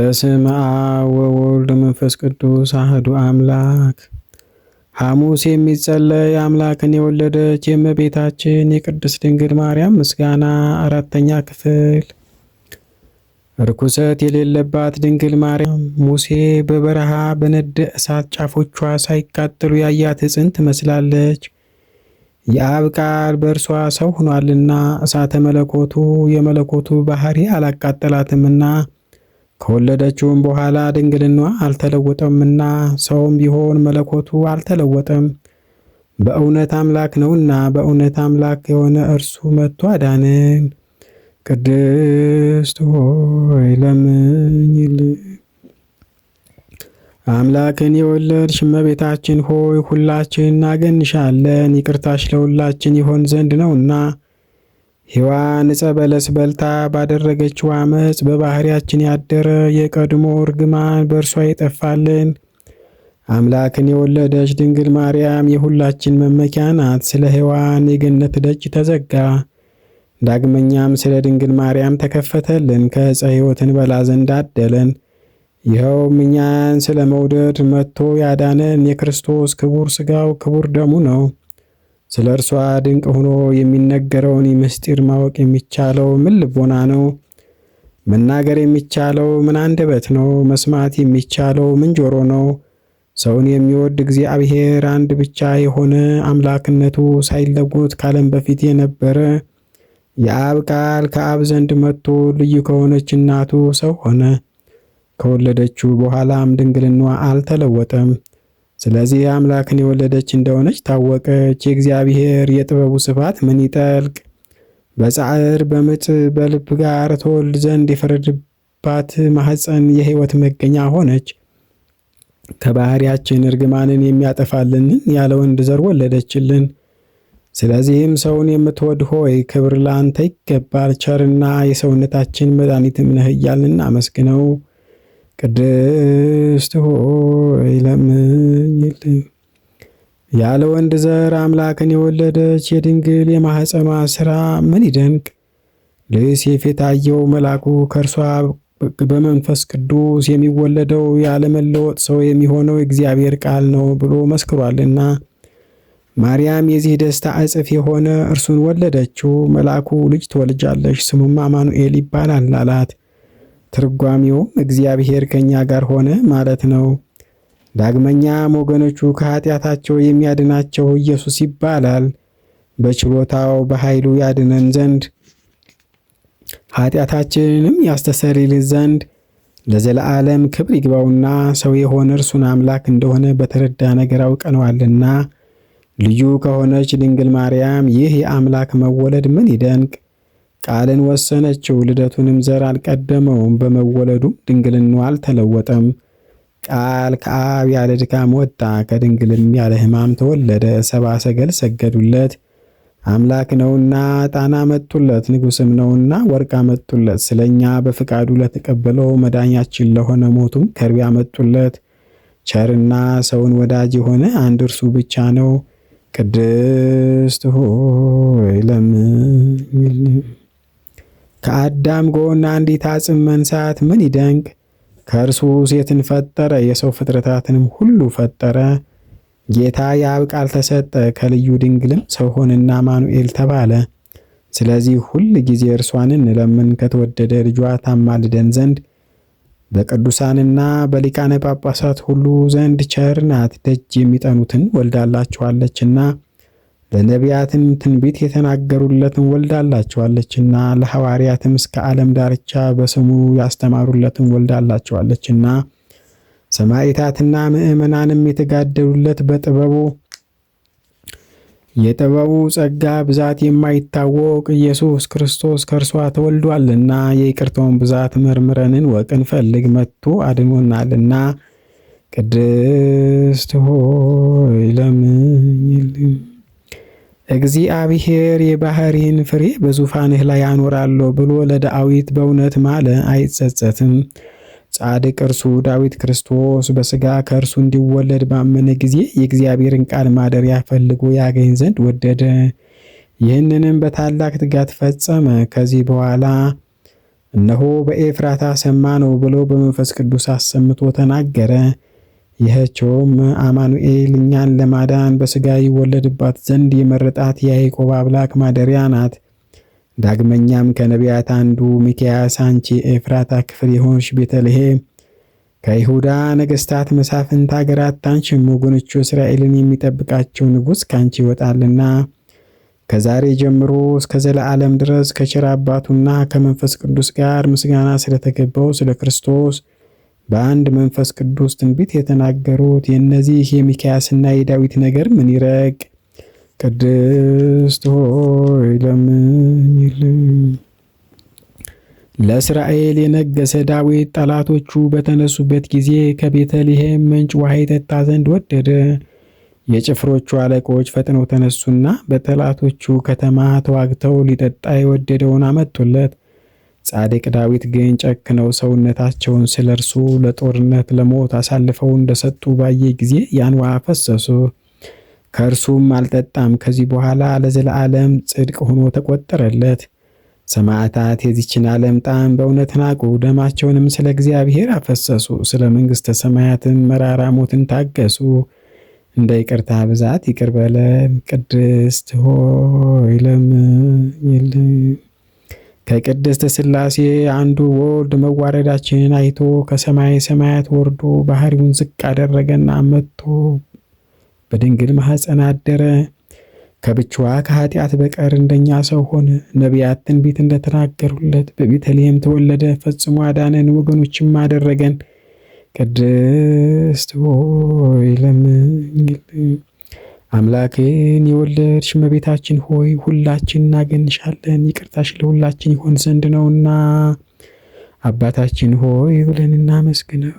በስመ አብ ወወልድ ወመንፈስ ቅዱስ አህዱ አምላክ። ሐሙስ የሚጸለይ አምላክን የወለደች የእመቤታችን የቅድስት ድንግል ማርያም ምስጋና አራተኛ ክፍል። ርኩሰት የሌለባት ድንግል ማርያም ሙሴ በበረሃ በነደ እሳት ጫፎቿ ሳይቃጠሉ ያያት ዕፅን ትመስላለች። የአብ ቃል በእርሷ ሰው ሆኗልና እሳተ መለኮቱ የመለኮቱ ባህሪ አላቃጠላትምና ከወለደችውም በኋላ ድንግልናዋ አልተለወጠምና ሰውም ቢሆን መለኮቱ አልተለወጠም። በእውነት አምላክ ነውና በእውነት አምላክ የሆነ እርሱ መጥቶ አዳነን። ቅድስት ሆይ ለምኝልን። አምላክን የወለድሽ እመቤታችን ሆይ ሁላችን እናገንሻለን፣ ይቅርታሽ ለሁላችን ይሆን ዘንድ ነውና። ሔዋን ዕፀ በለስ በልታ ባደረገችው ዓመፅ በባህሪያችን ያደረ የቀድሞ እርግማን በእርሷ ይጠፋልን። አምላክን የወለደች ድንግል ማርያም የሁላችን መመኪያ ናት። ስለ ሔዋን የገነት ደጅ ተዘጋ፣ ዳግመኛም ስለ ድንግል ማርያም ተከፈተልን። ከዕፀ ሕይወትን በላ ዘንድ አደለን። ይኸውም እኛን ስለ መውደድ መጥቶ ያዳነን የክርስቶስ ክቡር ሥጋው ክቡር ደሙ ነው። ስለ እርሷ ድንቅ ሆኖ የሚነገረውን ምስጢር ማወቅ የሚቻለው ምን ልቦና ነው? መናገር የሚቻለው ምን አንደበት ነው? መስማት የሚቻለው ምን ጆሮ ነው? ሰውን የሚወድ እግዚአብሔር አንድ ብቻ የሆነ አምላክነቱ ሳይለወጥ ከዓለም በፊት የነበረ የአብ ቃል ከአብ ዘንድ መጥቶ ልዩ ከሆነች እናቱ ሰው ሆነ። ከወለደችው በኋላም ድንግልናዋ አልተለወጠም። ስለዚህ አምላክን የወለደች እንደሆነች ታወቀች። የእግዚአብሔር የጥበቡ ስፋት ምን ይጠልቅ! በጻዕር በምጥ በልብ ጋር ተወልድ ዘንድ የፈረደባት ማኅፀን የሕይወት መገኛ ሆነች። ከባህሪያችን እርግማንን የሚያጠፋልንን ያለ ወንድ ዘር ወለደችልን። ስለዚህም ሰውን የምትወድ ሆይ ክብር ለአንተ ይገባል፣ ቸርና የሰውነታችን መድኃኒትም ነህ እያልን እናመስግነው። ቅድስት ሆይ ለምኝልን። ያለ ወንድ ዘር አምላክን የወለደች የድንግል የማኅፀኗ ሥራ ምን ይደንቅ! ለዮሴፍ የታየው መልአኩ ከእርሷ በመንፈስ ቅዱስ የሚወለደው ያለመለወጥ ሰው የሚሆነው እግዚአብሔር ቃል ነው ብሎ መስክሯልና። ማርያም የዚህ ደስታ እጽፍ የሆነ እርሱን ወለደችው። መልአኩ ልጅ ትወልጃለሽ፣ ስሙም አማኑኤል ይባላል አላት። ትርጓሜውም እግዚአብሔር ከኛ ጋር ሆነ ማለት ነው። ዳግመኛም ወገኖቹ ከኃጢአታቸው የሚያድናቸው ኢየሱስ ይባላል። በችሎታው በኃይሉ ያድነን ዘንድ ኃጢአታችንንም ያስተሰርይልን ዘንድ ለዘለዓለም ክብር ይግባውና ሰው የሆነ እርሱን አምላክ እንደሆነ በተረዳ ነገር አውቀነዋልና። ልዩ ከሆነች ድንግል ማርያም ይህ የአምላክ መወለድ ምን ይደንቅ! ቃልን ወሰነችው፣ ልደቱንም ዘር አልቀደመውም። በመወለዱም ድንግልናው አልተለወጠም። ቃል ከአብ ያለ ድካም ወጣ፣ ከድንግልም ያለ ሕማም ተወለደ። ሰብአ ሰገል ሰገዱለት፣ አምላክ ነውና ዕጣን አመጡለት፣ ንጉሥም ነውና ወርቅ አመጡለት። ስለኛ በፍቃዱ ለተቀበለው መዳኛችን ለሆነ ሞቱም ከርቤ አመጡለት። ቸርና ሰውን ወዳጅ የሆነ አንድ እርሱ ብቻ ነው። ቅድስት ሆይ ለምኝልን። ከአዳም ጎን አንዲት አጽም መንሳት ምን ይደንቅ! ከእርሱ ሴትን ፈጠረ፣ የሰው ፍጥረታትንም ሁሉ ፈጠረ። ጌታ የአብ ቃል ተሰጠ፣ ከልዩ ድንግልም ሰው ሆነና አማኑኤል ተባለ። ስለዚህ ሁል ጊዜ እርሷን እንለምን ከተወደደ ልጇ ታማልደን ዘንድ በቅዱሳንና በሊቃነ ጳጳሳት ሁሉ ዘንድ ቸር ናት። ደጅ የሚጠኑትን ወልዳላችኋለችና ለነቢያትም ትንቢት የተናገሩለትን ወልዳላችኋለችና ለሐዋርያትም እስከ ዓለም ዳርቻ በስሙ ያስተማሩለትን ወልዳላችኋለችና ሰማዕታትና ምዕመናንም የተጋደሉለት በጥበቡ የጥበቡ ጸጋ ብዛት የማይታወቅ ኢየሱስ ክርስቶስ ከእርሷ ተወልዷልና የይቅርታውን ብዛት መርምረንን ወቅን ፈልግ መጥቶ አድኖናልና። ቅድስት ሆይ ለምኝልን። እግዚአብሔር የባህሪን ፍሬ በዙፋንህ ላይ አኖራለሁ ብሎ ለዳዊት በእውነት ማለ፣ አይጸጸትም። ጻድቅ እርሱ ዳዊት ክርስቶስ በሥጋ ከእርሱ እንዲወለድ ባመነ ጊዜ የእግዚአብሔርን ቃል ማደሪያ ፈልጎ ያገኝ ዘንድ ወደደ። ይህንንም በታላቅ ትጋት ፈጸመ። ከዚህ በኋላ እነሆ በኤፍራታ ሰማነው ብሎ በመንፈስ ቅዱስ አሰምቶ ተናገረ። ይህችውም አማኑኤል እኛን ለማዳን በሥጋ ይወለድባት ዘንድ የመረጣት የያዕቆብ አምላክ ማደሪያ ናት። ዳግመኛም ከነቢያት አንዱ ሚክያስ አንቺ ኤፍራታ ክፍል የሆንሽ ቤተልሔም ከይሁዳ ነገሥታት መሳፍንት አገር አታንሽም፣ ወገኖቹ እስራኤልን የሚጠብቃቸው ንጉሥ ካንቺ ይወጣልና ከዛሬ ጀምሮ እስከ ዘለዓለም ድረስ ከቸር አባቱና ከመንፈስ ቅዱስ ጋር ምስጋና ስለተገባው ስለ ክርስቶስ በአንድ መንፈስ ቅዱስ ትንቢት የተናገሩት የእነዚህ የሚክያስና የዳዊት ነገር ምን ይረቅ? ቅድስት ሆይ ለምኝልን። ለእስራኤል የነገሰ ዳዊት ጠላቶቹ በተነሱበት ጊዜ ከቤተልሔም ምንጭ ውሃ ይጠጣ ዘንድ ወደደ። የጭፍሮቹ አለቆች ፈጥነው ተነሱና በጠላቶቹ ከተማ ተዋግተው ሊጠጣ የወደደውን አመጡለት። ጻድቅ ዳዊት ግን ጨክነው ሰውነታቸውን ስለ እርሱ ለጦርነት ለሞት አሳልፈው እንደሰጡ ባየ ጊዜ ያን ውሃ አፈሰሱ፣ ከእርሱም አልጠጣም። ከዚህ በኋላ ለዘላለም ጽድቅ ሆኖ ተቆጠረለት። ሰማዕታት የዚችን ዓለም ጣዕም በእውነት ናቁ፣ ደማቸውንም ስለ እግዚአብሔር አፈሰሱ፣ ስለ መንግሥተ ሰማያትም መራራ ሞትን ታገሱ። እንደ ይቅርታ ብዛት ይቅር በለን። ቅድስት ሆይ ለምኝልን። ከቅድስት ሥላሴ አንዱ ወልድ መዋረዳችንን አይቶ ከሰማይ ሰማያት ወርዶ ባህሪውን ዝቅ አደረገና መጥቶ በድንግል ማኅፀን አደረ። ከብቻዋ ከኃጢአት በቀር እንደኛ ሰው ሆነ። ነቢያት ትንቢት እንደተናገሩለት በቤተልሔም ተወለደ። ፈጽሞ አዳነን፣ ወገኖችም አደረገን። ቅድስት ሆይ ለምኝልን። አምላክን የወለድሽ እመቤታችን ሆይ ሁላችን እናገንሻለን፣ ይቅርታሽ ለሁላችን ይሆን ዘንድ ነውና አባታችን ሆይ ብለን እናመስግነው።